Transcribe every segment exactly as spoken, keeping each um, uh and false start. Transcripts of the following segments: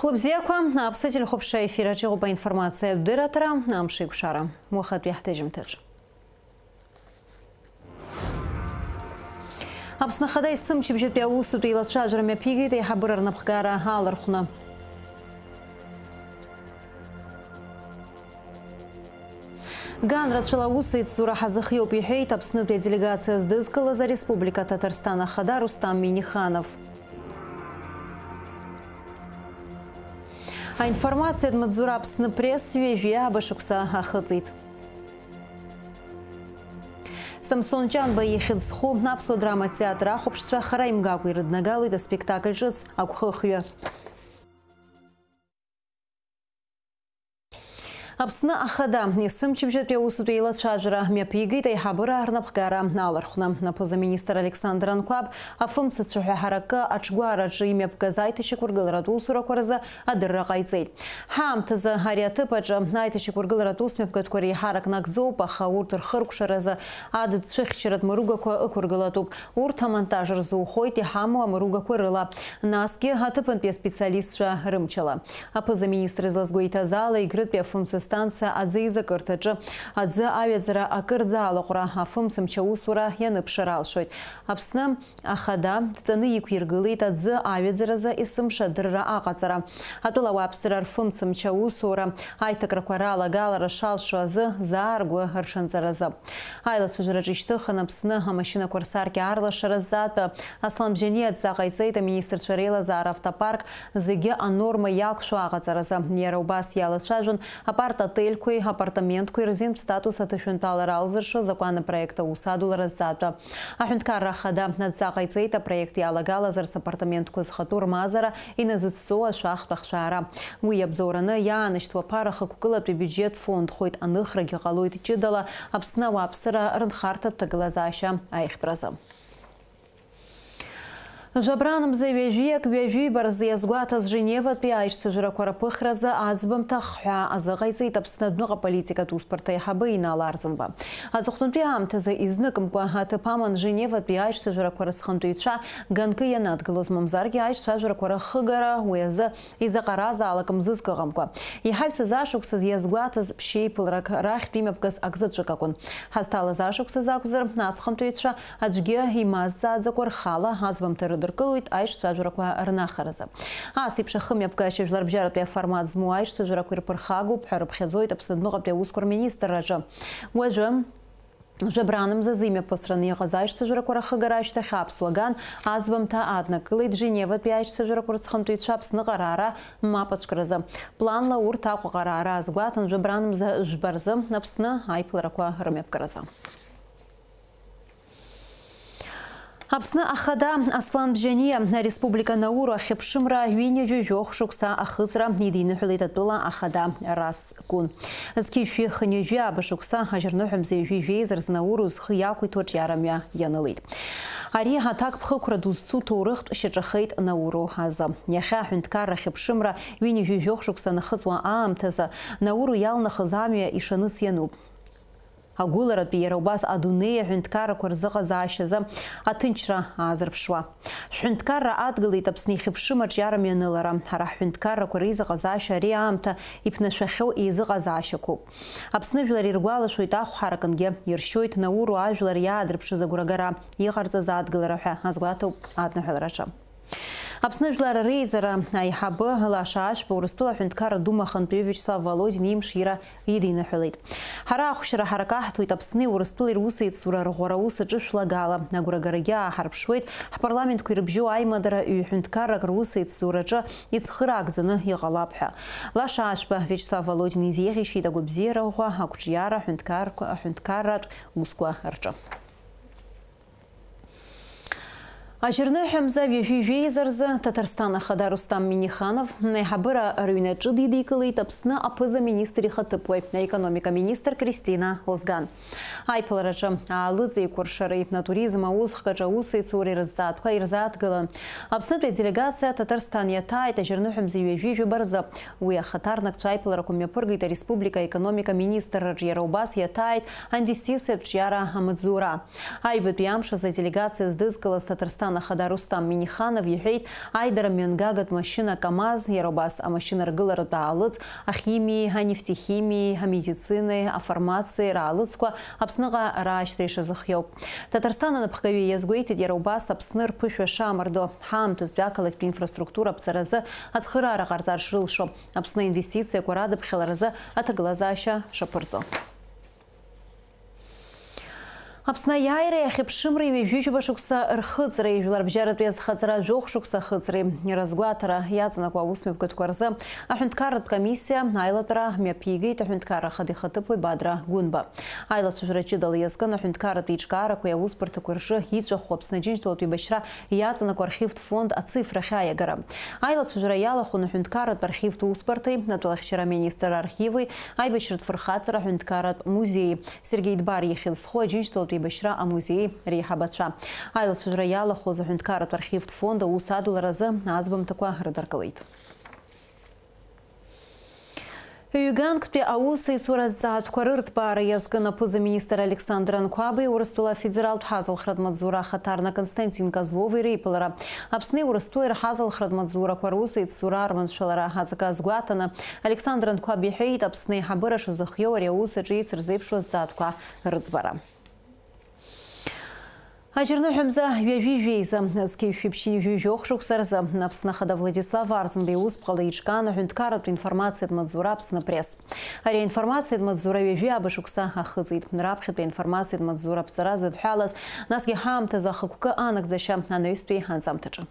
Хәлыбзиақәа, Аԥсны телехәаԥшра ефир аҿы иҟоуп аинформациатә дырраҭара, амш еиқәшара. Уахатәи ҳҭыжьымҭаҿ. Аԥсны Ахада есымчыбжьатәи аусутә еилацәажәара мҩаԥигеит аиҳабыра рнапхгара алархәны. Ган рацәала аусеицура ҳазыхиоуп, иҳәеит Аԥснытәи аделегациа здызкылаз ареспублика Ҭаҭарсҭан Ахада Рустам Миниханов. Аинформациатә маҵзура Аԥсны Пресс ҩажәи ааба шықәса ахыҵит. Самсон Ҷанба ихьӡ зху Аԥсуа драматеатр ахәаԥшцәа хара имгакәа ирыднагалоит аспектакль ҿыц Агәхыхҩы. Аԥсны Ахада есымчыбжьатәи аусутә еилацәажәара мҩаԥигеит аиҳабыра рнапхгара алархәны. Аԥыза-министр Александр Анқәаб афымцацәа ҳәа ҳаракы аҿгәараҿы имҩаԥгаз аиҭашьақәыргыларатә усурақәа рзы адырра ҟаиҵеит. Ҳаамҭазы ари аҭыԥ аҿы аиҭашьақәыргыларатә усмҩаԥгатәқәа реиҳарак нагӡоуп, аха урҭ рхыркәшаразы адыдцәыхьчаратә мыругақәа ықәыргылатәуп. Урҭ амонтаж рзухоит иҳамоу амыругақәа рыла, насгьы аҭыԥантәи аспециалистцәа рымчала. Аԥыза-министр излазгәеиҭаз ала, Егрытәи афымца станциа аӡы изакырҭаҿы аӡы аҩаӡара акырӡа алаҟәра афымцамч аусура ианыԥшыр алшоит. Аԥсны Ахада дҵаны иқәиргылеит аӡы аҩаӡаразы есымша адырра аҟаҵара. Атәыла ауааԥсыра рфымцамч аусура аиҭакрақәа ралагалара шалшо азы заа ргәы рҽанҵаразы. Аилацәажәараҿы ишьҭыхын Аԥсны амашьынақәа рсаркьа аарлашара азҵаатәы Аслан Бжьаниа адҵа ҟаиҵеит аминистрцәа реилазаара автопарк зегьы анорма иақәшәо аҟаҵаразы. Иара убас иалацәажәон апарт-отельқәеи апартаментқәеи рзинтә статус аҭышәынтәалара алзыршо азакәан апроект аус адулара азҵаатәы. Аҳәынҭқарра Ахада адҵа ҟаиҵеит апроект иалагалазарц апартаментқәа зхатәу рмазара иназыцҵоу ашәахтә ахшәаара. Уи иабзоураны иаанашьҭуа аԥара хықәкылатәи абиуџьет фондхоит, аныхрагьы ҟалоит ҷыдала Аԥсны ауааԥсыра рынхарҭатә ҭагылазаашьа аиӷьтәразы. Жәабранмза ҩажәиак ҩажәиба рзы иазгәаҭаз Женеватәи аишьцәажәарақәа рыԥыхразы аӡбамҭа ахҳәаа азыҟаиҵеит Аԥсны адәныҟа политикатә усбарҭа аиҳабы Инал Арӡынба. Аҵыхәтәантәи аамҭазы изныкымкәа аҭыԥ аман Женеватәи аишьцәажәарақәа рыҵхантәаҩцәа ганкы ианадгылоз, мамзаргьы аишьцәажәарақәа рыххыгара уи азы изаҟаразаалак мзызк ыҟамкәа. Иҳаҩсыз ашықәсаз иазгәаҭаз ԥшьеиԥыларак рахьтә имҩаԥгаз акзаҵәык акәын. Ҳазҭалаз ашықәсазы акәзар, аҵхантәаҩцәа аӡәгьы имазҵааӡакәа рхала аӡбамҭа рыдыркылоит аишьцәажәарақәа рнахаразы. Ас еиԥш ахымҩаԥгашьа жәларбжьаратәи аформат змоу аишьцәажәарақәа ирԥырхагоуп ҳәа рыԥхьаӡоит Аԥсны адәныҟатәи аусқәа рминистрраҿы. Уажәы Жәабранмзазы имҩаԥысраны иҟаз аишьцәажәарақәа рахыгара ашьҭахь аԥсуа ган аӡбамҭа аднакылеит Женеватәи аишьцәажәарақәа рыҵхантәаҩцәа Аԥсныҟа раара мап ацәкразы. Планла урҭ Аҟәаҟа раара азгәаҭан Жәабранмза жәба рзы Аԥсны аиԥыларақәа рымҩаԥгаразы. Аԥсны Ахада Аслан Бжьаниа ареспублика Науру ахьыԥшымра ҩынҩажәи жәохә шықәса ахыҵра идиныҳәалеит атәыла Ахада Рас Кун. Зқьи жәшәи хынҩажәи ааба шықәса ажьырныҳәа мза ҩажәи жәеиза рзы Науру зхы иақәиҭу аҿиарамҩа ианылеит. Ари аҭакԥхықәра ду зцу ҭоурыхтә шьаҿахеит Науру азы. Иахьа аҳәынҭқарра ахьыԥшымра ҩынҩажәи жәохә шықәса анахыҵуа аамҭазы Науру иалнахыз амҩа ишаныц иануп. Агәыларатәи иара убас адунеи аҳәынҭқаррақәа рзыҟазаашьазы аҭынчра аазырԥшуа. Шәҳәынҭқарра адгылеит Аԥсны ихьыԥшым аҿиара мҩанылара. Ҳара ҳҳәынҭқаррақәа реизыҟазаашьа ари аамҭа иԥнашәахьоу еизыҟазаашьақәоуп. Аԥсны жәлар иргәалашәоит ахә ҳаракынгьы, иршьоит Науру ажәлар иаадырԥшыз агәрагара, иҟарҵаз адгылара ҳәа азгәаҭоуп адныҳәалараҿы. Аԥсны Жәлар Реизара аиҳабы Лаша Ашәба Урыстәыла Аҳәынҭқарра Дума ахантәаҩы Виачеслав Володин имшира идиныҳәалеит. Ҳара ахәшьара ҳаракаҳҭуеит Аԥсни Урыстәылеи русеицура рӷәӷәара аус аҿы шәлагала. Агәрагарагьы ааҳарԥшуеит, ҳпарламентқәа ирыбжьоу аимадара ҩ-ҳәынҭқаррак русеицураҿы ицхыраагӡаны иҟалап ҳәа. Лаша Ашәба Виачеслав Володин изеиӷьишьеит агәабзиара ӷәӷәа, ақәҿиара, аҳәынҭқарқәа, аҳәынҭқарратә усқәа рҿы. Ажьырныҳәа мза ҩажәи жәеиза рзы Ҭаҭарсҭан Ахада Рустам Миниханов аиҳабыра рыҩнаҿы дидикылеит Аԥсны аԥыза-министр ихаҭыԥуаҩ, аекономика министр Кристина Озган. Аиԥылараҿы аалыҵеиқәыршареи атуризм аусхкаҿы аусеицуреи рызҵаатәқәа ирзааҭгылан. Аԥснытәи аделегациа Ҭаҭарсҭан иаҭааит ажьырныҳәа мза ҩажәи жәаба рзы. Уи ахаҭарнакцәа аиԥыларақәа мҩаԥыргеит ареспублика аекономика министрраҿы, иара убас иаҭааит аинвестициатә ҿиара амаҵзура. Аҩбатәи амш азы аделегациа здызкылаз Ҭаҭарсҭан Ахада Рустам Миниханов иҳәеит, аидара мҩангагатә машьына КАМАЗ, иара убас амашьына ргыларатә аалыҵ, ахимиеи, анефтехимиеи, амедицинеи, афармациеи раалыҵқәа Аԥсныҟа раашьҭра ишазыхиоу. Ҭаҭарсҭан анапхгаҩы иазгәеиҭеит, иара убас Аԥсны рԥышәа шаамардо, ҳаамҭазтәи ақалақьтә инфраструктура аԥҵаразы ацхыраара ҟарҵар шрылшо, Аԥсны аинвестициақәа радыԥхьаларазы аҭагылазаашьа шаԥырҵо. Аԥсны аиааира иахьыԥшымреи ҩажәижәаба шықәса рхыҵреи жәларбжьаратәи азхаҵара жәохә шықәса ахыҵреи рызгәаҭара иаҵанакуа аусмҩаԥгатәқәа рзы аҳәынҭқарратә комиссиа аилатәара мҩаԥигеит аҳәынҭқарра ахада ихаҭыԥуаҩ Бадра Гәынба. Аилацәажәара ҷыдала иазкын аҳәынҭқарратә еиҿкаарақәеи аусбарҭақәеи рҿы иҵәаху Аԥсны Аџьынџьтәылатә еибашьра иаҵанакуа архивтә фонд ацифра ахьааигара. Аилацәажәара иалахәын аҳәынҭқарратә архивтә усбарҭеи, атәылахьчара аминистрра архиви, аибашьратә фырхаҵара аҳәынҭқарратә музеии, Сергеи Дбар ихьӡ зху Аџьынџьтәылатә еибашьра амузеии реиҳабацәа. Аилацәажәара иалахәыз аҳәынҭқарратә архивтә фонд аус адуларазы аӡбамҭақәа рыдыркылеит. Ҩганктәи аусеицура азҵаатәқәа рырҭбаара иазкын аԥыза-министр Александр Анқәаби Урыстәыла афедералтә ҳазалхратә маҵзура ахаҭарнак Константин Козлови реиԥылара. Аԥсни Урыстәылеи рҳазалхратә маҵзурақәа русеицура арманшәалара аҵакы азгәаҭаны, Александр Анқәаб иҳәеит, Аԥсны аиҳабыра шазыхиоу ари аус аҿы еицырзеиԥшу азҵаатәқәа рыӡбара. Аџьарныҳәа мза ҩажәи жәеиза, зқьи жәшәи ԥшьынҩажәи жәохә шықәса рзы, Аԥсны Ахада Владислав Арӡынба иусԥҟала еиҿкаан аҳәынҭқарратә информациатә маҵзура Аԥсны Пресс. Ари аинформациатә маҵзура ҩажәи ааба шықәса ахыҵит. Раԥхьатәи аинформациатә маҵзура аԥҵара зыдҳәалаз, насгьы ҳаамҭазы ахықәкы анагӡашьа анаҩстәи анҵамҭаҿы.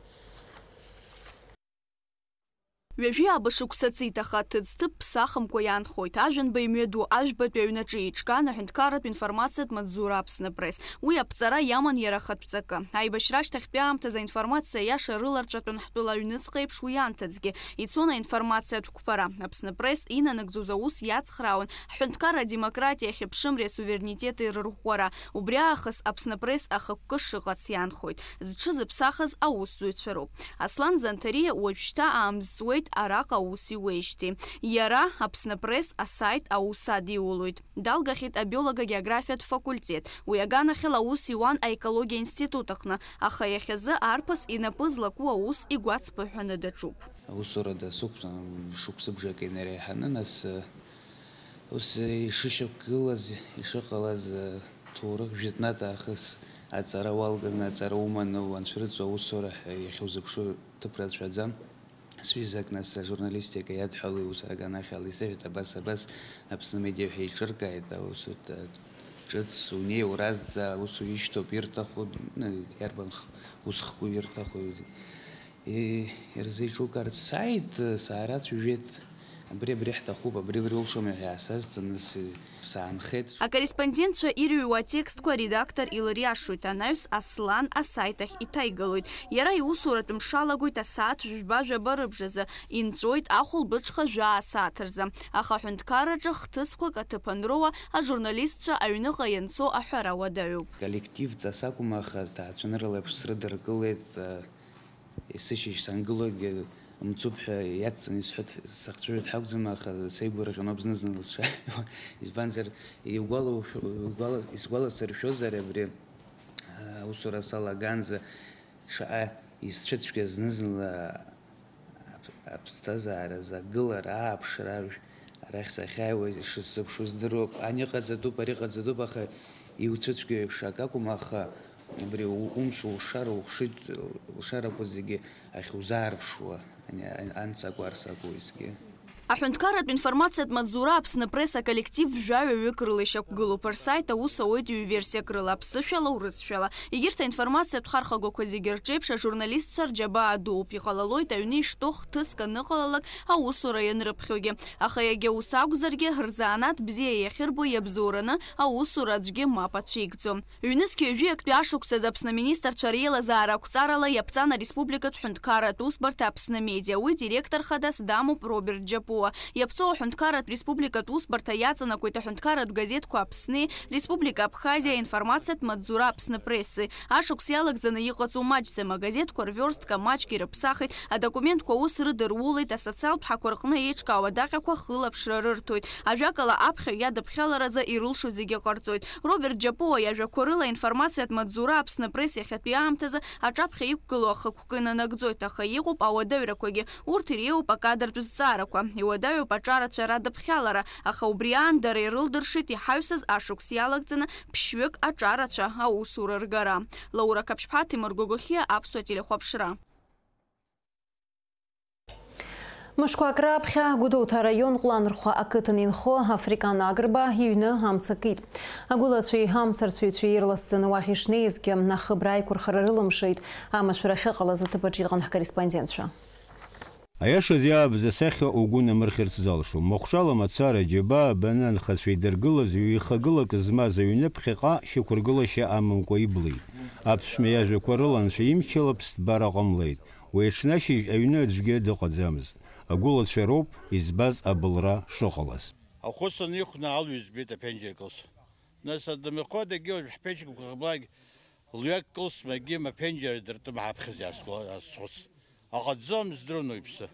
Ҩажәи ааба шықәса ҵит, аха ҭыӡҭыԥ ԥсахымкәа иаанхоит. Ажәанба имҩаду Ажәбатәи аҩнаҿы еиҿкаан аҳәынҭқарратә информациатә маҵзура Аԥсны Пресс. Уи аԥҵара иаман иара ахатә ҵакы. Аибашьра ашьҭахьтәи аамҭазы аинформациа аиаша рыларҵәатәын ҳтәыла аҩныҵҟа еиԥш уи анҭыҵгьы. Ицон аинформациатә қәԥара. Аԥсны Пресс инанагӡоз аус иацхраауан ҳҳәынҭқарра адемократиа, ахьыԥшымреи асуверенитети рырӷәӷәара. Убри аахыс Аԥсны Пресс ахықәкы шыҟац иаанхоит. Зҽызыԥсахыз аусзуҩцәа роуп. Аслан Занҭариа уажәшьҭа аамсҵуеит араҟа аус иуеижьҭеи. Иара, Аԥсны Пресс асайт аус адиулоит. Далгахьеит абиологиа-географиатә факультет. Уи аганахьала аус иуан аекологиа институт аҟны, аха иахьазы арԥыс инапы злаку аус игәацԥыҳәаны даҿуп. Аусура дасықәҵан шықәсыбжак инареиҳаны, нас, ус ишышьақәгылаз, ишыҟалаз, ҭоурых жәытәнатә аахыс аҵара уалганы, аҵара уманы уанцәырҵуа аусура иахьузыԥшу ҭыԥ рацәаӡам. Сҩызак, нас, ажурналистика иадҳәалоу иус аганахьала исыҳәеит, абас, абас, Аԥсны Медиа ҳәа еиҿыркааит, аусутә ҿыц унеи, уразҵаа, аус уишьҭоуп, ирҭаху, ну, иарбан х-, ус хкы ирҭаху, и-, ирзеиҿукаарц сааит, саарацәажәеит, абри, абри ҳҭахуп, абри, абри улшома ҳәа иаасазҵаны, с-, саанхеит. Акорреспондентцәа ирыҩуа атекстқәа аредактор илыриашоит, анаҩс Аслан асайт ахь иҭаигалоит. Иара иусуратә мш алагоит асааҭ жәба-жәаба рыбжазы, инҵәоит ахәылбыҽха жәаа сааҭ рзы. Аха аҳәынҭқарраҿы хҭысқәак аҭыԥ анроуа, ажурналистцәа аҩныҟа ианцо аҳәара уадаҩуп. Коллектив ҵас акәым, аха ҭаацәанырала еиԥш срыдыркылеит, э, есышьыжь сангылогьы мцуп ҳәа иацҵаны исҳәоит, сахцәажәоит ҳәа акәӡам, аха сеигәырӷьаноуп зны-зынла сшааиуа. Избанзар, игәалаушәа-, игәала-, исгәаласыршәозар абри, э, аусура салаганӡа шаҟа исцәыцәгьаз зны-зынла аԥ-, аԥсҭазааразы агылара, ааԥшра, арахь сахьааиуа ишысзыԥшу здыруп. Ани ыҟаҵатәуп, ари ыҟаҵатәуп, аха иуцәыцәгьоу еиԥш акы акәым, аха абри у-, умч улшар, ухшыҩ лшарақәа зегьы ахьузаарԥшуа, ани-, ан-, анс акәу, арс акәу уеизгьы. Аҳәынҭқарратә информациатә маҵзура Аԥсны Пресс аколлектив жәаҩаҩык рыла ишьақәгылоуп, рсайт аус ауеит ҩ-версиак рыла, аԥсышәала, урысшәала. Егьырҭ аинформациатә хархагақәа зегьы рҿеиԥш, ажурналистцәа рџьабаа дууп, иҟалалоит аҩны ишьҭоу хҭыск аныҟалалак аусура ианрыԥхьогьы. Аха иагьа ус акәзаргьы, рзанааҭ бзиа иахьырбо иабзоураны аусура аӡәгьы мап ацәикӡом. Ҩнызқь ҩажәи актәи ашықәсазы Аԥсны аминистрцәа реилазаара ақәҵарала иаԥҵан ареспубликатә ҳәынҭқарратә усбарҭа Аԥсны Медиа. Уи директор хадас дамоуп Роберт Џьапуа. Иаԥҵоу аҳәынҭқарратә республикатә усбарҭа иаҵанакуеит аҳәынҭқарратә газеҭқәа Аԥсни, Республика Абхазиа, информациатә маҵзура Аԥсны Пресси. Ашықәс иалагӡаны иҟаҵоу маҷӡам, агазеҭқәа рвиорстка маҷк ирыԥсахит, адокументқәа аус рыдырулеит, асоциалтә ҳақәа рҟны еиҿкаау адаҟьақәа хылаԥшра рырҭоит. Ажәакала, аԥхьаҩ иадыԥхьаларазы ирылшо зегьы ҟарҵоит. Роберт Џьапуа иажәақәа рыла, информациатә маҵзура Аԥсны Пресс иахьатәи аамҭазы аҿаԥхьа иқәгылоу ахықәкы нанагӡоит, аха иҟоуп ауадаҩрақәагьы. Урҭ иреиуоуп акадртә зҵаарақәа, иуадаҩуп аҿарацәа радыԥхьалара, аха убри аан дара ирылдыршеит иҳаҩсыз ашықәс иалагӡаны ԥшьҩык аҿарацәа аусура ргара. Лаура Қаԥшьԥҳа, Ҭемыр Гогохиа, Аԥсуа телехәаԥшра. Мышқәак раԥхьа Гәдоуҭа араион Ҟәланырхәа ақыҭан инхо Африкан Агрба иҩны амца акит. Агәылацәеи амцарцәеицәеи ирласӡаны уахь ишнеизгьы, ахыбра аиқәырхара рылымшеит. Амашәыр ахьыҟалаз аҭыԥаҿ иҟан ҳкорреспондентцәа. Аиашаз иаабз асахьа угәы намырхьырц залшом. Махәҿала мацара, џьабаа баны анхацәа идыргылаз, ҩ-ихагылак змаз аҩны ԥхьаҟа шьақәыргылашьа амамкәа иблит. Аԥшәма иажәақәа рыла анцәа имчала ԥсҭбара ҟамлеит. Уи аҽны ашьыжь аҩны аӡәгьы дыҟаӡамызт. Агәылацәа роуп избаз абылра шыҟалаз. Ахәы санихәна алҩа збеит аԥенџьыр кылс. Нас адымҩахыҵ дагьиуажә ҳԥенџьырқәа ҟаблак лҩак кылсмагьы маԥенџьыр дыртымҳаԥхьаз иаасхәыц. Аҟаҵӡом здырны уаҩԥсы.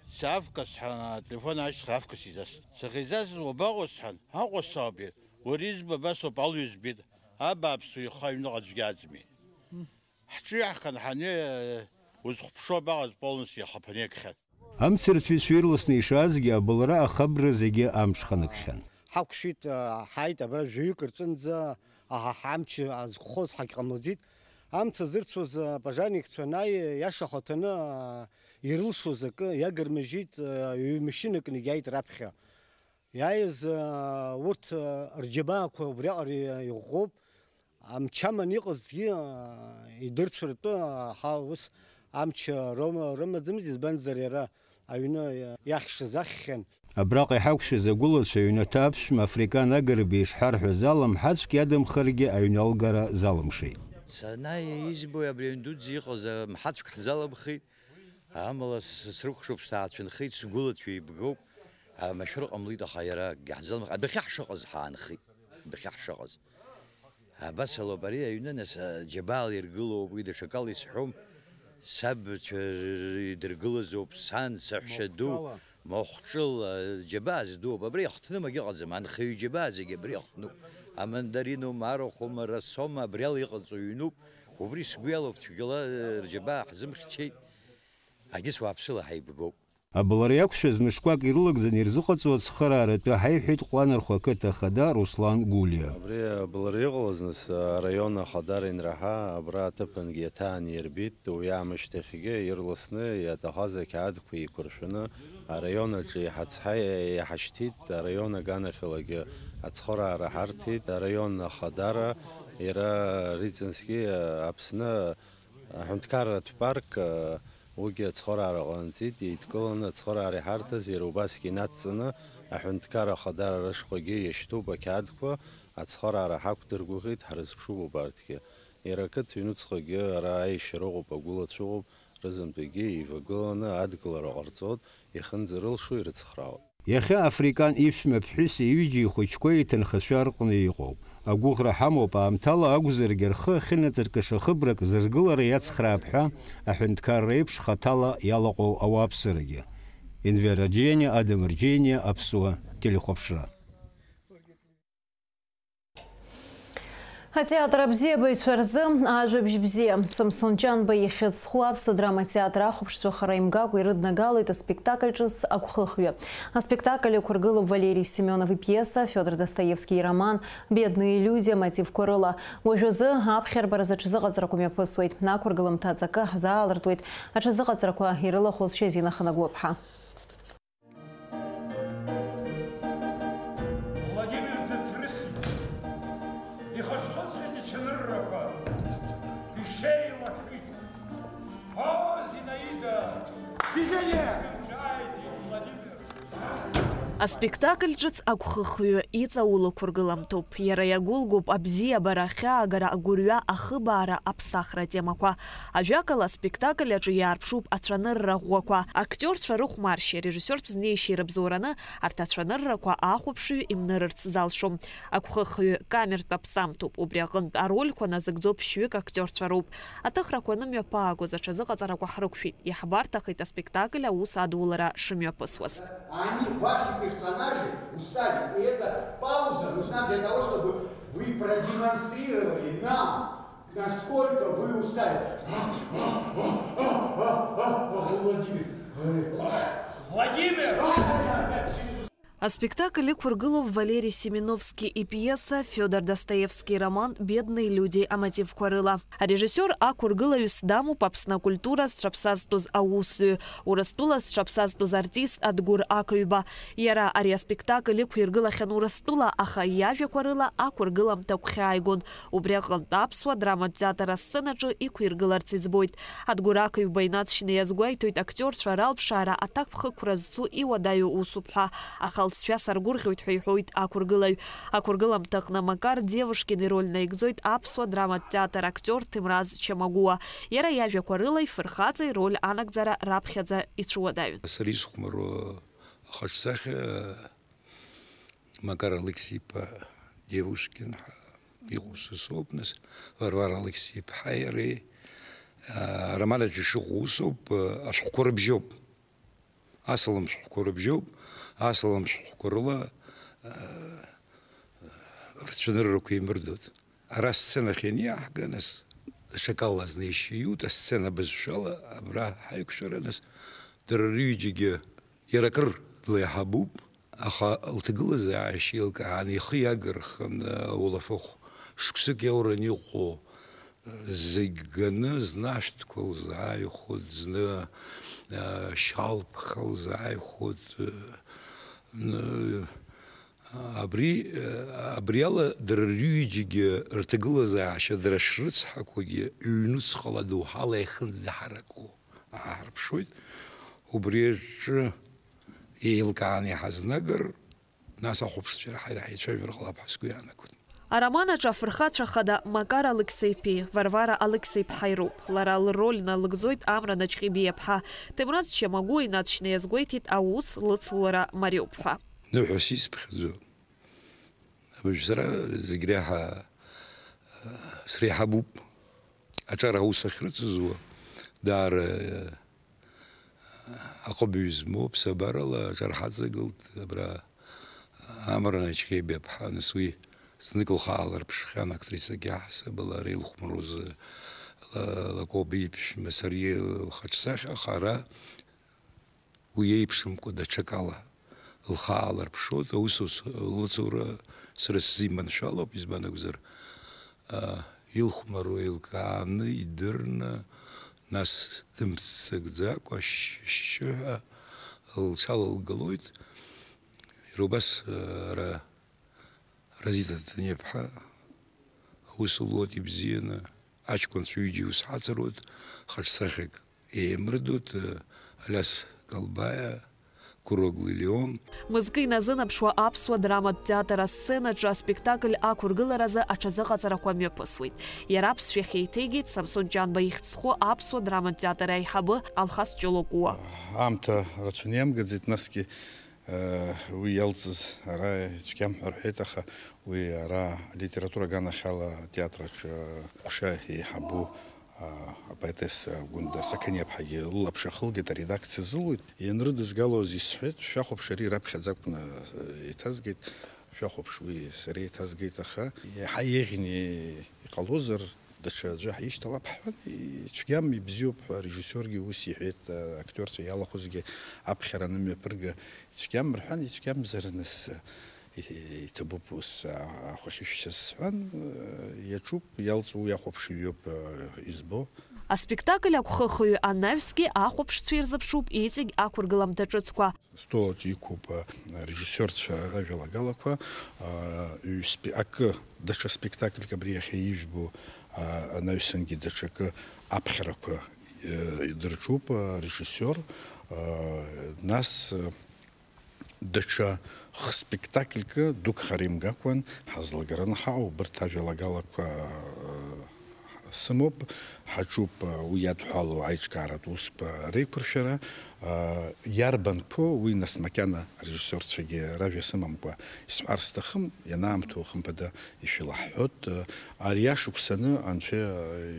Саавгаз ҳәа ателефон аашьҭхьа аавгаз изаст. Сахьизасыз уабаҟоу сҳәан, Аҟәа сауп иара. Уара избо абасоуп, алҩа збеит. Абааԥс, уи ихы аҩныҟа аӡәгьы аӡми? Ҳҿы иаҳхынҳаны, узхәаԥшуа абаҟаз полностью иахаԥаны иакхьан. Амцарцәа ицәирласны ишаазгьы, абылра ахабра зегьы амҽханакхьан. Ҳақәшәеит, ҳааит, абра жәаҩык рҿынӡа, аҳа, амч азкәхоз ҳагьҟамлаӡеит. Амца зырцәоз апожарникцәа анааи, иаша ахаҭаны ирылшоз акы иагармыжьит, ҩ-машьынакны иааит раԥхьа. Иааиз, урҭ рџьабаақәа убриаҟара иӷәӷәоуп. Амч аман иҟазгьы, идырцәартәы, аха ус амч рома-, рымаӡамызт, избанзар, иара аҩны иахьшаз ахьхьан. Абраҟа иҳақәшәаз агәылацәа, аҩнаҭа аԥшәма Африкан Агрба ишҳарҳәаз ала, мҳаҵәк иадамхаргьы аҩны алгара залымшеит. Санааи избои абри аҩн дуӡӡа иҟаз мҳаҵәк ҳзаламхеит. Амала с-, срыкәшоуп, сҭаацәынхеит, сгәылацәа еибгоуп. Амашәыр ҟамлеит, аха иара акгьы ҳзалымхит. Адәахьы ҳшыҟаз ҳаанхеит. Адәахьы ҳшыҟаз. Абас алоуп ари аҩны, нас, џьабаала иргылоуп, уи даҽакала исҳәом. Сабацәа р-, р-, идыргылазоуп, сан, саҳәшьа ду, махәҿала. Махәҿыла, џьабаа здууп. Абри иахҭным акгьы ыҟаӡам, анхаҩы џьабаа зегьы абри иахҭнуп. Амандариноума, арахәома, расома, абриала иҟаҵоу ҩнуп. Убри сгәы иалоуп, цәгьала, р-, рџьабаа ҳзымхьчеит. Агьыс уааԥсыла ҳаибгоуп. Абылра иақәшәаз мышқәак ирылагӡаны ирзыҟаҵоу ацхырааратәы ҳаиҳәеит Ҟәланырхәа ақыҭа ахада Руслан Гәлиа. Абри абылра иҟалаз, нас, араион ахадара инраҳа, абра аҭыԥангьы иаҭааны ирбеит, уи аамышьҭахьгьы ирласны иаҭахаз ақьаадқәа еиқәыршәаны араион аҿы иҳацҳа-, иҳашьҭит, араион аганахьалагьы ацхыраара ҳарҭеит, араион ахадара иара Рицински Аԥсны аҳәынҭқарратә парк, уигьы ацхыраара ҟанаҵеит, еидкыланы ацхыраара иҳарҭаз иара убасгьы инадҵаны аҳәынҭқар ахадара рышҟагьы иашьҭоуп ақьаадқәа, ацхыраара ҳақәдыргәыӷит, ҳрызԥшуп убарҭгьы. Иара ақыҭа ҩнуҵҟагьы ара аиашьара ыҟоуп, агәылацәа ыҟоуп, рызынтәыгьы еивагыланы адгылара ҟарҵоит, ихынӡарылшо ирыцхраауеит. Иахьа Африкан иԥшәма ԥҳәыси ҩыџьеи ихәыҷқәеи иҭынхацәа рҟны иҟоуп. Агәыӷра ҳамоуп, аамҭала акәзаргьы рхы ахьынаҵаркыша хыбрак зыргылара иацхраап ҳәа, аҳәынҭқарра еиԥш хаҭала иалаҟоу ауааԥсырагьы. Енвер Арџьениа, Адам Арџьениа, Аԥсуа телехәаԥшра. Атеатр абзиабаҩцәа рзы ажәабжь бзиа. Самсон Ҷанба ихьыӡ зху Аԥсуа драма театр ахәаԥшцәа хара имгакәа ирыднагалоит аспектакль ҿыц Агәхыхҩы. Аспектакль иқәыргылоуп Валери Семионов ипиеса, Фиодор Достоевски ироман Бедные люди амотивқәа рыла. Уажәазы аԥхьарбаразы аҽазыҟаҵарақәа мҩаԥысуеит. Ақәыргыламҭа аҵакы ҳзаалыртуеит. Аҽазыҟаҵарақәа ирылахәыз Шьазина Ханагәлаԥҳа. Владимир дыҭрысит, ихышхыҵәеит ицәаныррақәа, ишеилашәеит. О, Зинаида! Движение! Дымҿааиҭит Владимир. Аспектакль ҿыц агәхыхҩы иҵаулақәыргыламҭоуп. Иара иагәылгоуп абзиабара, ахьаагара, агәырҩа, ахыбаара, аԥсахра атемақәа. Ажәакала, аспектакль аҿы иаарԥшуп ацәанырра ӷәӷәақәа. Актиорцәа рыхәмаршьа, режиссиортә знеишьеи рыбзоураны арҭ ацәаныррақәа ахәаԥшҩы имнырырц залшом. Агәхыхҩы камертә аԥсамҭоуп. Убри аҟынтә арольқәа назыгӡо ԥшьҩык актиорцәа роуп. Аҭыхрақәа анымҩаԥаагоз аҽазыҟаҵарақәа ҳрықәшәеит. Иаҳбарҭахеит аспектакль аус адулара шымҩаԥысуаз. Они, ваши персонажи, устали. И эта пауза нужна для того, чтобы вы продемонстрировали нам, насколько вы устали. Владимир. Владимир! Аспектакль ықәыргылоуп Валери Семеновски ипиеса, Фиодор Достоевски ироман Бедные люди амотивқәа рыла. Арежиссиор ақәыргылаҩыс дамоуп Аԥсны акультура зҽаԥсазтәыз аусзуҩы, Урыстәыла зҽаԥсазтәыз артист Адгәыр Ақыҩба. Иара ари аспектакль ықәиргылахьан Урыстәыла, аха иажәақәа рыла ақәыргыламҭа гәхьааигон. Убри аҟынтә аԥсуа драматә театр асценаҿы иқәиргыларц иӡбоит. Адгәыр Ақыҩба инаҵшьны иазгәеиҭоит актиорцәа ралԥшаара аҭакԥхықәра зцу иуадаҩу усуп ҳәа, аха лҵшәа саргәырӷьоит ҳәа иҳәоит ақәыргылаҩ. Ақәыргыламҭаҟны Макар Девушкин ироль наигӡоит аԥсуа драматә театр актиор Ҭемраз Чамагәуа. Иара иажәақәа рыла ифырхаҵа ироль анагӡара раԥхьаӡа ицәуадаҩын. Сара исхәмаруа ахаҿсахьа Макар Алықьса-иԥа Девушкин ҳәа иҟоу са соуп, нас, Варвара Алықьса-иԥҳаи иареи. Аа, ароман аҿы ишыҟоу усоуп, ашәҟәқәа рыбжьоуп. Асалам шәҟәқәа рыбжьоуп, асалам шәҟәқәа рыла, аа, рцәаныррақәа еимырдоит. Ара асценахь ианиаҳга, нас, даҽакала азнеишьа иуит, асцена бызшәала абра ҳаиқәшәара, нас, дара рҩыџьагьы иара акыр длеиҳабуп, аха лҭагылазаашьа еилкаан, ихы иагархан, улафахә шықәсык иауран иҟоу зегь ганы, зны ашәҭқәа лзааихәоит, зны, а, шьалԥха лзааихәоит, а, н-, Абри, абриала дара рҩыџьагьы рҭагылазаашьа, дара шрыцҳақәагьы ҩнуҵҟала адоуҳала иахьынӡаҳараку ааҳарԥшуеит. Убри аҿы еилкааны иҳазнагар, нас ахәаԥшцәа ираҳа-ираҳа еицәажәар ҟалап ҳәа сгәы иаанагоит. Ароман аҿы афырхацәа хада Макар Алықьса-иԥеи Варвара Алықьса-иԥҳаи роуп. Лара лроль налыгӡоит Амра Наҷҟьебиаԥҳа. Ҭемраз Чамагәуа инаҵшьны иазгәеиҭеит аус лыцулара мариоуп ҳәа. Ныҳәас исԥхьаӡо. Абыржә сара зегь реиҳа, среиҳабуп аҿар аус ахьрыцызуа, даара, аҟыбаҩ змоу ԥсабарала аҿар ҳаҵагылт, абра Амра Наҷҟьебиаԥҳа, нас уи знык лхы аалырԥшхьан, актрисагьы ҳасабала, ари илхәмаруаз ла-, Лакоба иԥшәма, сари лхаҿсахьа, аха ара Уи еиԥшымкәа даҽакала лхы аалырԥшуеит, аусура лыцура сара сзы иманшәалоуп, избан акәзар, а, илхәмаруа еилкааны, идырны, нас дымццакӡакәа, шьшьы-шьшьыҳәа лҽалылгалоит. Иара убас, а, ара Разиҭа Ҭаниаԥҳа аус луеит ибзианы, аҷкәынцәа ҩыџьа иус ҳацыруеит, хаҿсахьак еимырдоит, Алиас Калбаиа, Курогли Леон. Мызкы иназынаԥшуа аԥсуа драматә театр асценаҿы аспектакль ақәыргыларазы аҽазыҟаҵарақәа мҩаԥысуеит. Иара аԥсшәахь еиҭеигеит Самсон Ҷанба ихьӡ зху аԥсуа драматә театр аиҳабы Алхас Ҷолокуа. Аамҭа рацәаны иамгаӡеит, насгьы Уи иалҵыз ара ицәгьам ҳәа рҳәеит, аха уи ара алитература аганахьала атеатр аҿы аҟәша еиҳабу, а, апоетесса Гәында Сақаниаԥҳагьы лылаԥш ахылгеит, аредакциа зылуеит. Ианрыдызгалоз исҳәеит, шәахәаԥш, ари раԥхьаӡа акәны, э, еиҭазгеит, шәахәаԥш, уи сара еиҭазгеит, аха иаҳа еиӷьны иҟалозар, Даҽа аӡәы ҳишьҭалап ҳҳәан, ицәгьам, ибзиоуп ҳәа арежиссиоргьы ус иҳәеит, актиорцәа иалахәызгьы аԥхьара анымҩаԥырга, ицәгьам рҳәан, ицәгьамзар нас, и-, иҭабуп ус, а-, ахәахьышәшьаз сҳәан, иаҿуп, иалҵуа уи ахәаԥшыҩ иоуп, избо. Аспектакль агәхыхҩы анаҩсгьы ахәаԥшцәа ирзыԥшуп иҵегь ақәыргыламҭа ҿыцқәа. Стол аҿы иқәуп, а, арежиссиорцәа ражәалагалақәа, а, ҩ-спе-, акы, даҽа спектакльк абри иахьа ижәбо, а, анаҩсангьы даҽакы аԥхьарақәа, э, дырҿуп, а, арежиссиор, а, нас, э, Даҽа хспектакльк дук хара имгакәан ҳазлагараны ҳаҟоуп, убарҭ ажәалагалақәа, э, сымоуп, ҳаҿуп, э, уи иадҳәалоу аиҿкааратә усқәа реиқәыршәара, э, иарбанқәоу, уи нас макьана арежиссиорцәагьы ражәа сымамкәа исҳәар сҭахым, ианаамҭоу хымԥада ишәылаҳҳәоит, э, ари ашықәсаны анцәа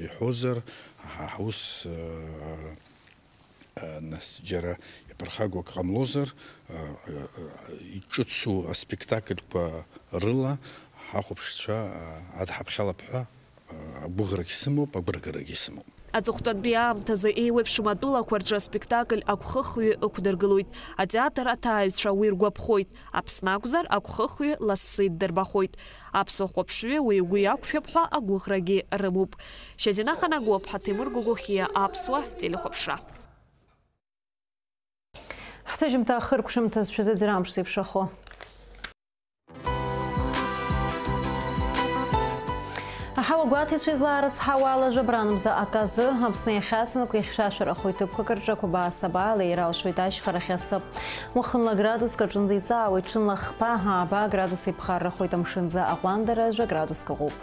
иҳәозар, ҳа ҳус, э, Нас џьара иаԥырхагоу акы ҟамлозар, иҿыцу аспектакльқәа рыла ҳахәаԥшцәа адҳаԥхьалап ҳәа агәыӷрагь сымоуп, агәырӷьарагьы сымоуп. Аҵыхәтәантәи аамҭазы еиуеиԥшым атәылақәа рҿы аспектакль агәхыхҩы ықәдыргылоит. Атеатр аҭааҩцәа уи ргәаԥхоит. Аԥсны акәзар, агәхыхҩы лассы иддырбахоит. Аԥсуа хәаԥшҩы уи игәы иақәшәап ҳәа агәыӷрагьы рымоуп. Шьазина Ханагәаԥҳа, Ҭемыр Гогохиа, Аԥсуа телехәаԥшра. Ҳҭыжьымҭа ахыркәшамҭазшәа зегь амш зеиԥшрахо. Аҳауа гәаҭеицәа излаарыцҳауа ала жәабран мза аказы, Аԥсны иахьацынхо ихьшәашәарахоит ҭыԥқәак рҿы, ақәабаа сабаала еира алшоит ашьхарахь асы. Уахынла градуск аҿынӡа иҵаауеит, ҽынла хԥа, ааба градус иԥхаррахоит, амшынӡа аҟәандара жәа градуск ыҟоуп.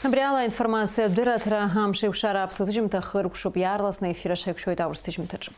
Абри ала аинформациатә дырраҭара амш еиқәшара аԥсуа ҭыжьымҭа хыркәшоуп, иаарласны аефир аҿы ҳаиқәшәоит аурыс ҭыжьымҭаҿы.